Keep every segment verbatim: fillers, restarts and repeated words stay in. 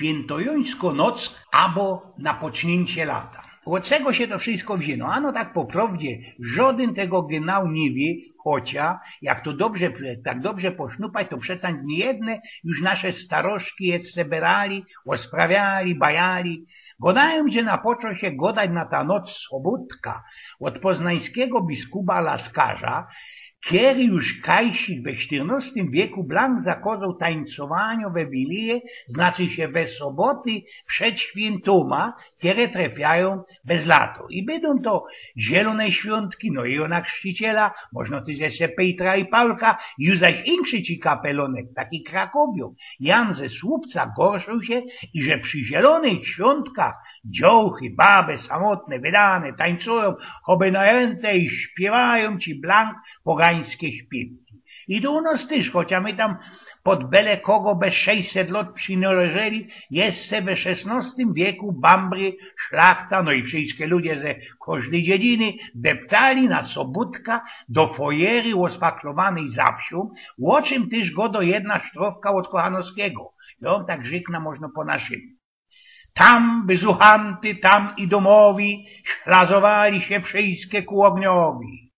świyntojuńsko noc abo na poczniyncie lata. Ôd czego sie to wszysko wziyno? Ano tak po prowdzie, żodyn tego genau niy wiy, chocia, jak to dobrze, tak dobrze posznupać, to przeca niyjedne już nasze staroszki je zebrali, ôsprawiali, bajali. Godajōm, że napoczōł sie godać na ta noc sobōtka ôd poznańskigo biskupa Laskarza, kery już kajsik we sztyrnostym wieku blank zakozoł tańcowanio we wilije, znaczy sie we soboty przed świyntōma, kere trefiajōm bez lato. I bydōm to Zielōne Świōntki, no i ôna Chrzciciela, możno tyż jeszcze Pejtra i Pałka, i już zaś inszy ci kapelōnek, taki Krakowiōk, Jan ze Słupca, gorszył sie, i że przi Zielōnych Świōntkach dziołchy, baby samotne, wydane, tańcujōm, choby najęte i śpiywajōm ci blank pogańske śpiywki. I to u nos tyż, chocia my tam pod bele kogo bez sześćset lot przynŏleżyli, jeszcze we szesnostym wieku bambry, szlachta, no i wszyjske ludzie ze kożdyj dziedziny deptali na sobōtka do fojery ôsfaklowanej za wsiōm, ô czym tyż godo jedna sztrofka ôd Kochanowskigo. I ôn tak rzyknōł, możno po naszymu. Tam by zuchanty, tam i dōmowi szlazowali sie wszyjske ku ôgniowi.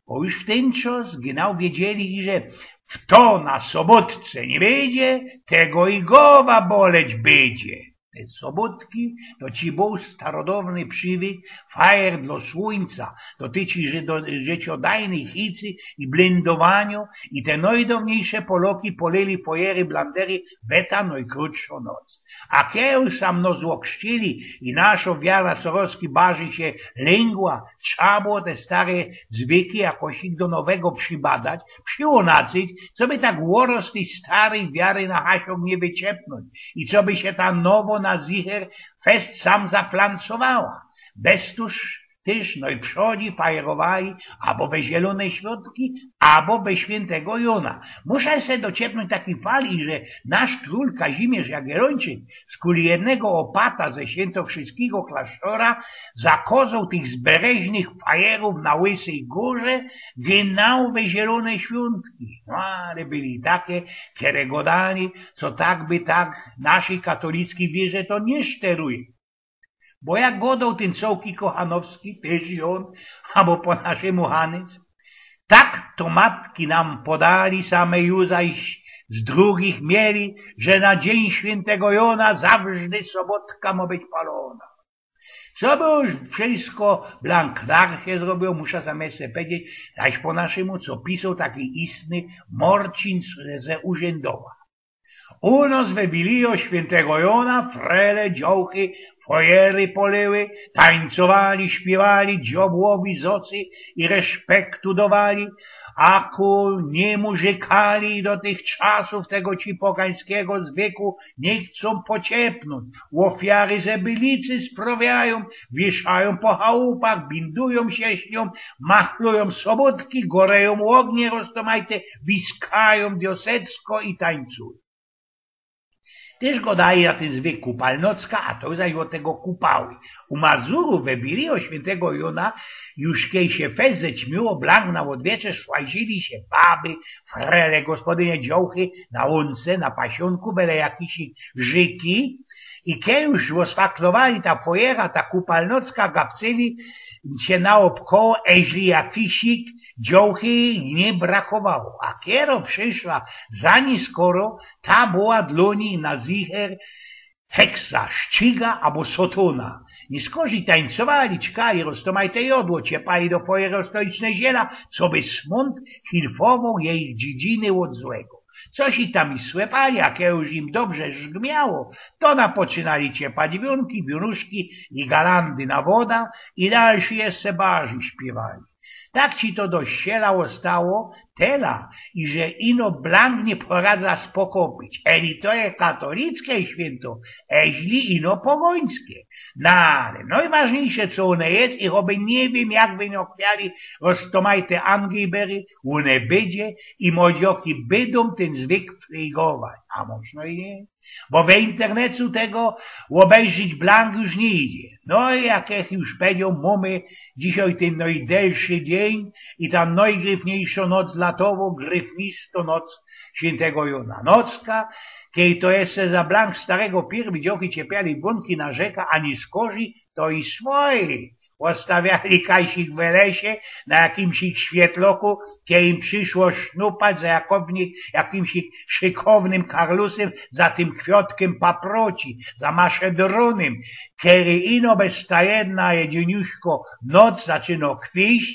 Bo już w tyn czas genau wiedzieli, i że fto na sobōtce niy bydzie, tego i gowa boleć bydzie. Te sobōtki to ci bōł starodŏwny prziwyk, fajer dlŏ słuńca, do tyj ży-, do, życiodajnyj chicy i blindowaniŏ, i te nojdŏwniejsze Poloki polili fojery blandery we ta nojkrōtszŏ noc. A kery sam nos ôchrzcili i naszŏ wiara corŏz bardzij sie lingła, trza było te stare zwyki jakosik do nowego przibadać, prziōnacyć, coby tak ôrost tyj staryj wiary na hasiok niy wyciepnōńć i coby sie ta nowŏ na zicher fest sam zaflancowała. Bez tōż tyż nojprzōdij fajerowali abo we Zielōne Świōntki, abo we świyntego Jōna. Muszã se dociepnōńć takij fali, że nasz krōl Kazimierz Jagiellończyk, skuli jednego ôpata ze świyntowszyskigo klasztora, zakozoł tych zbereźnych fajerōw na Łysyj Gōrze, genau we Zielōne Świōntki. No ale byli take, kere godali, co tak by tak naszyj katolickij wierze to niy szteruje. Bo jak godoł tyn cołki Kochanowski, tyż Jōn, abo po naszymu Hanys, tak to matki nam podali, same ju zaś z drugich mieli, że na dziyń świyntego Jōna zawsze sobōtka mo być palōna. Coby już wszysko blank klar sie zrobiło, muszã sam jeszcze pedzieć, zaś po naszymu, co pisoł taki istny Morcin z, ze Urzyndowa. U nos we wilijŏ świyntego Jōna frele, dziołchy, fojery polyły, tańcowali, śpiywali, dziobłowi zocy i reszpektu dowali, a ku nimu rzykali: do tych czasōw tego ci pogańskigo zwyku niy chcōm pociepnōńć. Ôfiary zebilicy sprŏwiajōm, wieszajōm po chałupach, bindujōm sie śniōm, machlujōm sobōtki, gorejōm ôgnie roztōmajte, wiskajōm wiosecko i tańcujōm. Tyż godali na tyn zwyk kupalnocka, a to zaś ôd tego kupały. U Mazurōw we wilijŏ świyntego Jōna już kej sie fest zećmiło, blank na ôdwieczerz szłajzili sie baby, frele, gospodynie, dziołchy na łōnce, na pasiōnku, bele jakisik rzyki. I kej już ôsfaklowali ta fojera, ta kupalnocka, gapcyli sie naôpkoło, eźli jakisik dziołchy niy brakowało. A kero prziszła za niskoro, ta była dlō nich na zicher heksa, szczyga abo sotōna. Niskorzij tańcowali, czkali roztōmajte jodło, ciepali do fojery stoiczne ziela, coby smōnt hilfowoł jejich dziedziny ôd złego. Coś i tam i słepali, a kej już im dobrze żgmiało, to napoczynali ciepać wiōnki, wiōnuszki i galandy na woda i dalszy jeszcze bardzij śpiywali. Tak ci to do siela ôstało, tela, iże ino blank niy poradza spokopić. Eli to je katolickij świynto, eźli ino pogońskie. No ale nojważniyjsze, co ône je, i choby niy wiym, jak by nio chwiali roztōmajte angibery, ône bydzie i młodzioki bydōm tyn zwyk frygować. A możno i niy. Bo we internecu tego ôbejrzeć blank już niy idzie. No i jak jŏ już pedziŏł, mōmy dzisiej tyn nojdelszy dziyń i ta nojgryfniyjszŏ noc latowŏ, gryfnistŏ noc świyntego Jōna. Nocka, kej to jeszcze za blank starego piyrwi dziŏchy ciepiali bōnki na rzeka, ani skorzij, to i swoji ôstawiali kajsik we lesie na jakimś świetloku, kej im prziszło sznupać za jakowni-, jakimś szykownym karlusym, za tym kwiotkiym paproci, za maszedrōnym, kery ino bez ta jedna jedyniuszko noc zaczynŏ kwiść,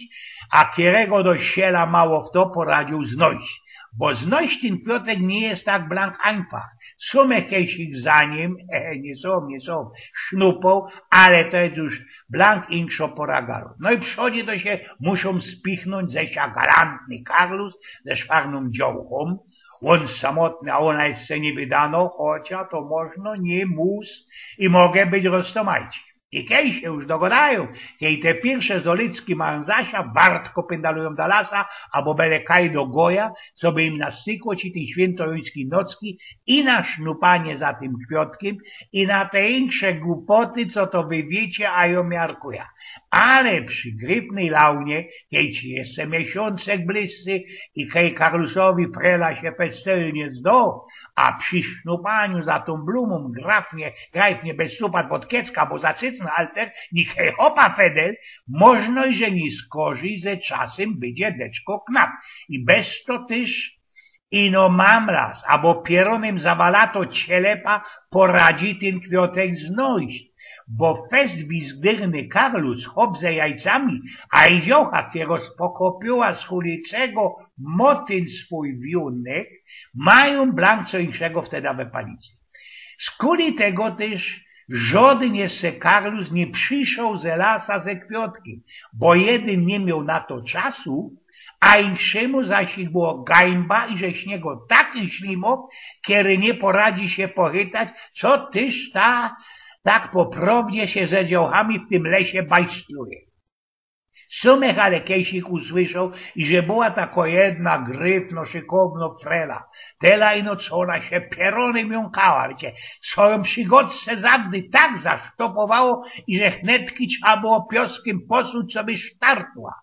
a kerego do siela mało fto poradziōł znojś. Bo znojś tyn kwiŏtek niy ma tak blank ajnfach. Sōm kajsik za nim, e, niy sōm, niy sōm, sznupŏł, ale to je już blank inkszŏ pora garu. No i przodzie to sie muszōm spichnōńć ze sia galantny karlus ze szwarnōm dziołchōm. Ôn samotny, a ôna jeszcze niy wydanŏ, chocia to możno, niy mus i moga być roztōmajci. I kej sie już dogodajōm, kej te piyrsze zolycki majōm za sia, wartko pyndalujōm do lasa, abo bele kaj do goja, coby im nastykoć i tyn świyntojoński nocki i na sznupanie za tym kwiotkiym, i na te insze głupoty, co to wy wiycie, a jŏ miarkuja. Ale przi gryfnyj launie, kej ci jeszcze miesiōncek blyscy i kej karlusowi frela sie pestelnie zdo, a przi sznupaniu za tōm blumōm grafnie, grafnie bez supat pod kiecka, bo za cycny alter, nichej chopa fedel, możno, że niy skorzij, ze czasym bydzie deczko knap. I bez to tyż ino mamlas, abo pierōnym zawalato cielepa poradzi tyn kwiŏtek znojś, bo fest wizdyrny karlus, chop ze jajcami, a i dziołcha, kero spokopiła z chulicego motyn swōj wiōnek, majōm blank co inkszego wteda we palicy. Skuli tego tyż żodyn jeszcze karlus niy prziszoł ze lasa ze kwiotkiym, bo jedyn niy mioł na to czasu, a inkszymu zaś było gańba, iże śniego taki ślimok, kery niy poradzi sie pochytać, co tyż ta, tak po prowdzie sie ze dziołchami w tym lesie bajsztluje. Sōm ale kejsik usłyszoł, iże była tako jedna gryfno, szykowno frela. Tela ino, co ôna sie pierōnym jōnkała, wiycie, co jōm przi godce zaddy tak zasztopowało, iże chnetki trza było pioskym posuć, coby startła.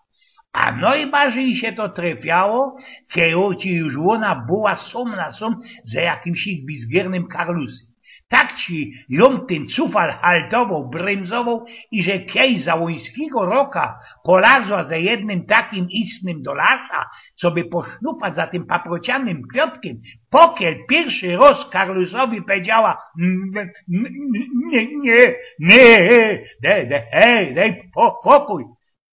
A nojbardzij sie to trefiało, kej już ôna była sōm na sōm ze jakimś ich wizdyrnym karlusym. Tak ci jōm tyn cufal haltowoł, brymzowoł, iże kej za ôńskigo roka polazła ze jednym takim istnym do lasa, coby posznupać za tym paprocianym kwiotkiym, pokiel piyrszy roz karlusowi powiedziała: „N-, n-, n-, niy, niy, niy, dej, dej, hej, dej po-, pokōj”,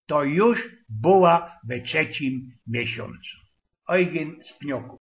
to już była we trzecim miesiōncu. Eugen z Pnioku.